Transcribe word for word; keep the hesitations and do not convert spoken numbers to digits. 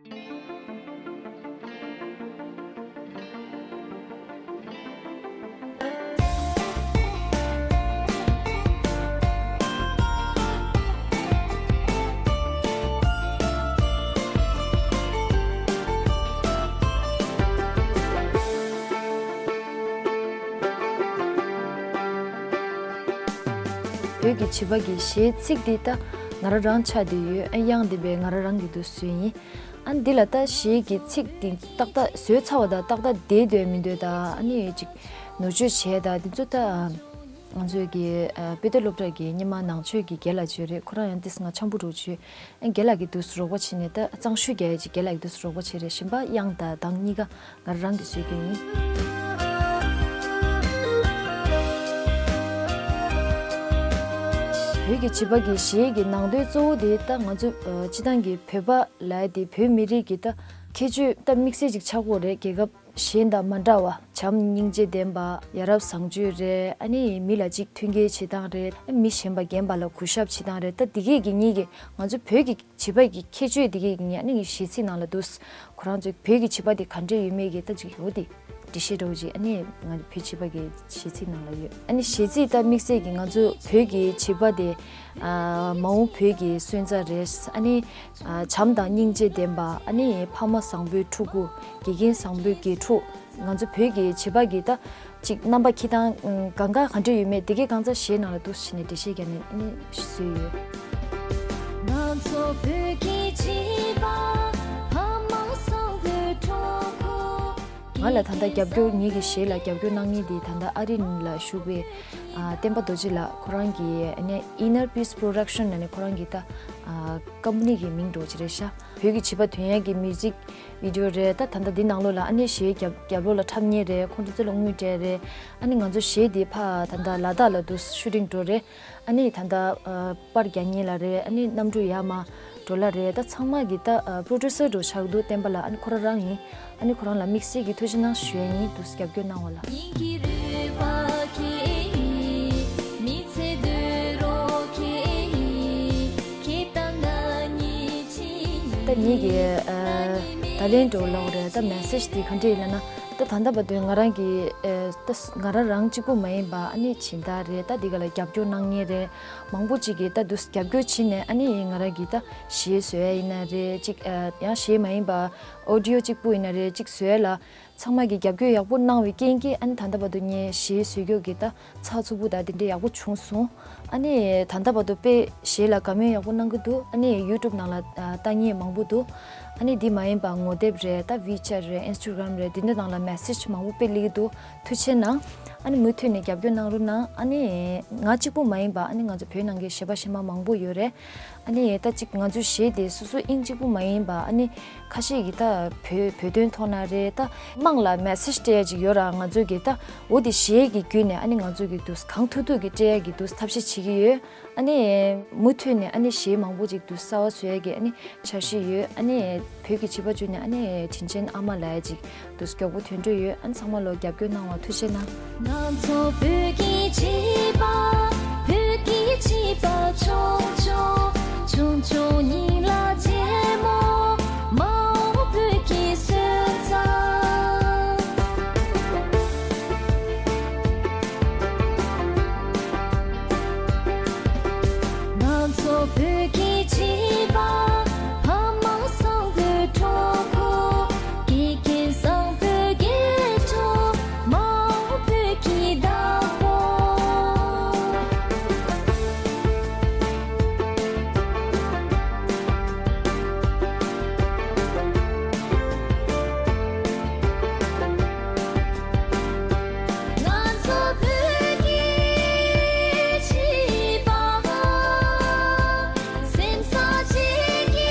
བོད་ཀྱི་བྱིས་པ་གི་གཞས་ཚིག་འདི་ད་ང་རང་རང་ཆགས་བསྡད་ཡོད། ཨ་དབྱངས་འདི་བས་ང་རང་རང་གི་འདུག་བཟོས་ཡིན། ཨ་འདི་ལ་ད་གཞས་ཀྱི་ཚིག་འདི་ཏག་ཏག་བཟོས་ཚར་བ་དང་ཏག་ཏག་བསྡད་སྡོད་མི་འདོད་ད། ཨ་ནི་ཅིག་ནོར་བཅོས་བྱས་ད་འདི་ཚོ་ད་ང་ཚོའི་གི་ཨ་དཔེ་དེབ་སློབ་གྲྭ་གི་སྔོན་མ་ནང་ཆོས་ཀྱི་རྒན་ལགས་ཅིག་ཡོད་རེད། ཁོ་རང་ཡང་ཏིས་ང་འཆམ་པོ་འགྲོ་བྱོས། ཨ་རྒན་ལགས་ཀྱིས་འདུག་སེ་རོགས་པ་བྱས་ནས་ད་གཙང་ཤུས་རྒྱག་ཡས་ཅིག་རྒན་ལགས་ཀྱིས་འདུག་སེ་རོགས་པ་བྱས་རེད། གཞན་པ་དབྱངས་དང་གདངས་གཉིས་ཀ་ང་རང་གིས་བཟོས་རྒྱུ་ཡིན། བོད་ཀྱི་བྱིས་པ་གི་གཞས་ཀྱི་ནང་དོན་གཙོ་བོ་དེ་ད་ང་ཚོ་ཨ་སྤྱི་བཏང་གི་བོད་པ་ལབ་ཡ་དེ་བོད་མི་རིགས་ཀྱི་ད་ཁྱད་ཆོས་ད་དམིགས་བསལ་ཅིག་ཆགས་ཀྱི་ཡོད་རེད། རྒྱལ་ཁབ་གཞན་དང་མ་འདྲ་བ། བྱམས་སྙིང་རྗེ་ལྡན་པ། ཡ་རབས་བཟང་སྤྱོད་རེད། ཨ་ནི་མི་ལ་ཅིག་མཐུན་རྐྱེན་བྱེད་སྟངས་རེད། མི་གཞན་པ་རྒན་པ་ལ་གུས་ཞབས་བྱེད་སྟངས་རེད། ད་འདི་གས་ཀྱི་གཉིས་ཀྱི་ང་ཚོ་བོད་ཀྱི་བྱིས་པ་གི་ཁྱད་ཆོས་འདི་གས་ཀྱི་གཉིས་ཨ་ནི་གཞས་ཚིག་ནང་ལ་འདུག་ཁོ་རང་ཚོས་བོད་ཀྱི་བྱིས་པ་དེ་ག་འདྲས་ཡོད་མེད་ཀྱི་ད་ཅིག་འོ་དེ་འགྲེལ་བཤད་འདྲ་བོ་ཅིག་ཨ་ནི་ང་ཚོ་བོད་བྱིས་པ་གི་གཞས་ཚིག་ནང་ལ་ཡོད། ཨ་ནི་གཞས་ཚིག་ད་དམིགས་བསལ་གྱི་ང་ཚོ་བོད་ཀྱི་བྱིས་པ་དེ་ཨ་མ་འོངས་བོད་ཀྱི་སོན་རྩ་རེད། ཨ་ནི་ཨ་བྱམས་དང་སྙིང་རྗེ་ལྡན་པ། ཨ་ནི་ཕ་མ་བཟང་པོའི་ཕྲུ་གུ། དགེ་རྒན་བཟང་པོའི་དགེ་ཕྲུག་ང་ཚོ་བོད་ཀྱི་བྱིས་པ་གི་ད་ཅིག་རྣམ་པ་འཁྱེར་སྟངས་གང་ག་ག་འདྲ་ཡོད་མེད་དེ་གའི་གང་ཚ་གཞས་ནང་ལ་འདུག་སེ་བྱས་ནས་འགྲེལ་བཤད་རྒྱག་ནས་ཨ་ནི་བཟོས་ཡོད། ང་ཚོ་བོད་ཀྱི་བྱིས་པ་ཕ་མ་བཟང་པོའི་ཕྲུ་གུ། ང་ལ་ད་ལྟ་རྒྱབ་སྐྱོར་ངེད་ཀྱི་གཞས་ལ་རྒྱབ་སྐྱོར་གནང་མཁན་དེ་ད་ལྟ་ཨ་རི་ལ་བཞུགས་པའི་ཨ་བསྟན་པ་རྡོ་རྗེ་ལགས། ཁོ་རང་གི་ཨ་ནི་Inner Peace Production ལབ་ནས་ཁོ་རང་གི་ད་ཨ་ཀམ་པ་ནི་གི་མིང་འདྲ་བོ་ཅིག་རེད་ཤག་བོད་ཀྱི་བྱིས་པ་དོན་ཡོད་ཀྱི་མིའུ་ཟིག་བི་ཌི་ཡོ་རེད། ད་ད་ལྟ་འདི་ནང་ལོགས་ལ་ཨ་ནི་གཞས་རྒྱབ་རྒྱབ་ལོགས་ལ་འཁྲབ་མཁན་རེད། ཁོང་ཚོ་ཚོ་ལ་དངུལ་སྤྲད་རེད། ཨ་ནི་ང་ཚོ་གཞས་འདི་ཕ་ད་ལྟ་ལ་དྭགས་ལ་འདུག་སེ་ཤུ་ཊིང་འགྲོ་རེད། ཨ་ནི་ད་ལྟ་ཨ་པར་རྒྱག་མཁན་ལ་རེད། ཨ་ནི་གནམ་གྲུ་ཡར་མར་འགྲོ་ལ་རེད། ད་ཚང་མ་གི་ད་ཨ་པྲོ་ཌུ་སར་འདྲ་བོ་ཆགས་འདུག་བསྟན་པ་ལགས། ཨ་ནི་ཁོ་རང་རང་ཡིན། ཨ་ནི་ཁོ་རང་ལ་དམིགས་བསལ་གྱི་ཐུགས་རྗེ་གནང་ཞུ་ཡ་ཡིན། འདུག་སེ་རྒྱབ་སྐྱོར་གནང་བ་ལ། ད་ངེད་ཀྱི་ཨ་ད་ལན་འདྲ་བོ་ལབ་དགོས་རེད། ད་མེ་སེ་ཇི་དེ་ག་འདྲས་ཡིན་ལབ་ན། ད་ད་ལྟ་བར་དུ་ང་རང་གི་ཨ་ད་ང་རང་རང་གཅིག་པུ་མ་ཡིན་པ་ཨ་ནི་སྦྱིན་བདག་རེད། ད་འདི་ག་ལ་རྒྱབ་སྐྱོར་གནང་མཁན་རེད། མང་པོ་ཅིག་གིས་ད་འདུག་སེ་རྒྱབ་སྐྱོར་བྱས་ནས་ཨ་ནི་ང་རང་གི་ད་གཞས་བཟོ་ཡ་ཡིན་ན་རེད། ཅིག་ཨ་ཡང་གཞས་མ་ཡིན་པ་ཨོ་ཌི་ཡོ་གཅིག་པུ་ཡིན་ན་རེད། ཅིག་བཟོ་ཡ་ལ་ཚང་མ་གིས་རྒྱབ་སྐྱོར་ཡག་པོ་གནང་བའི་རྐྱེན་གྱིས་ཨ་ནི་ད་ལྟ་བར་དུ་ངས་གཞས་བཟོ་རྒྱུ་གི་ད་ཚགས་ཚུད་པོ་དང་དེ་འདྲས་ཡག་པོ་བྱུང་སོང་། ཨ་ནི་ད་ལྟ་བར་དུ་དཔེ་གཞས་ལ་དགའ་མོས་ཡག་པོ་གནང་གི་འདུག་ཨ་ནི་ཡུ་ཊུབ་ནང་ལ་ཨ་ལྟ་མཁན་མང་པོ་འདུག་ཨ་ནི་འདི་མ་ཡིན་པ་ངོ་དེབ་རེད། ད་ཝི་ཆེ་ཊི་རེད། ཨིན་སི་ཊ་གྷ་རམ་རེད། འདི་འདྲ་ནང་ལ་མེ་སེ་ཇི་མང་པོ་དཔེ་སླེབས་ཀྱི་འདུག་ཐུགས་རྗེ་གནང་། ཨ་ནི་མུ་མཐུད་ནས་རྒྱབ་སྐྱོར་གནང་རོགས་གནང་། ཨ་ནི་ང་གཅིག་པུ་མ་ཡིན་པ་ཨ་ནི་ང་ཚོ་བོད་ནང་གི་གཞས་པ་གཞས་མ་མང་པོ་ཡོད་རེད། ཨ་ནི་ད་ཅིག་ང་ཚོའི་གཞས་དེ་སོ་སོ་དབྱིངས་གཅིག་པུ་མ་ཡིན་པ་ཨ་ནི་ཁ་ཤས་ཀྱིས་ད་བོད་བོད་དོན་ཐོག་ན་རེད། ད་དམངས་ལ་མེ་སེ་ཇི་སྤྲད་ཡ་ཅིག་ཡོད་ར། ང་ཚོས་ཀྱིས་ད་འོ་དེ་གཞས་ཀྱི་བརྒྱུད་ནས་ཨ་ནི་ང་ཚོས་ཀྱིས་འདུག་སེ་གང་ཐུབ་ཐུབ་ཀྱིས་སྤྲད་ཡ་གི་འདུག་སེ་ཐབས་ཤེས་བྱེད་ཀྱི་ཡོད། ཨ་ནི་མུ་མཐུད་ནས་ཨ་ནི་གཞས་མང་པོ་ཅིག་འདུག་སེ་གསར་པ་བཟོ་ཡ་གི་ཨ་ནི་འཆར་གཞི་ཡོད། ཨ་ནི་བོད་ཀྱི་བྱིས་པ་བརྒྱུད་ནས་ཨ་ནི་དྲིན་ཅན་ཨ་མ་ལབ་ཡ་ཅིག་འདུག་སེ་མགྱོགས་པོ་ཐོན་འདོད་ཡོད། ཨ་ནི་ཚང་མ་ལོ་རྒྱབ་སྐྱོར་གནང་བ་ཐུགས་རྗེ་གནང་། ང་ཚོ་བོད་ཀྱི་བྱིས་པ། བོད་ཀྱི་བྱིས་པ་ཆུང་ཆུང་། ཆུང་ཆུང་སྙིང་ལ་རྗེ་མོ། མ་འོངས་བོད་ཀྱི་སོན་རྩ། ང་ཚོ་བོད་ཀྱི་བྱིས་པ། ཕ་མ་བཟང་པོའི་ཕྲུ་གུ། དགེ་རྒན་བཟང་པོའི་དགེ་ཕྲུག་མ་འོངས་བོད་ཀྱི་བདག་པོ། ང་ཚོ་བོད་ཀྱི་བྱིས་པ། སེམས་ས་གཅིག་གི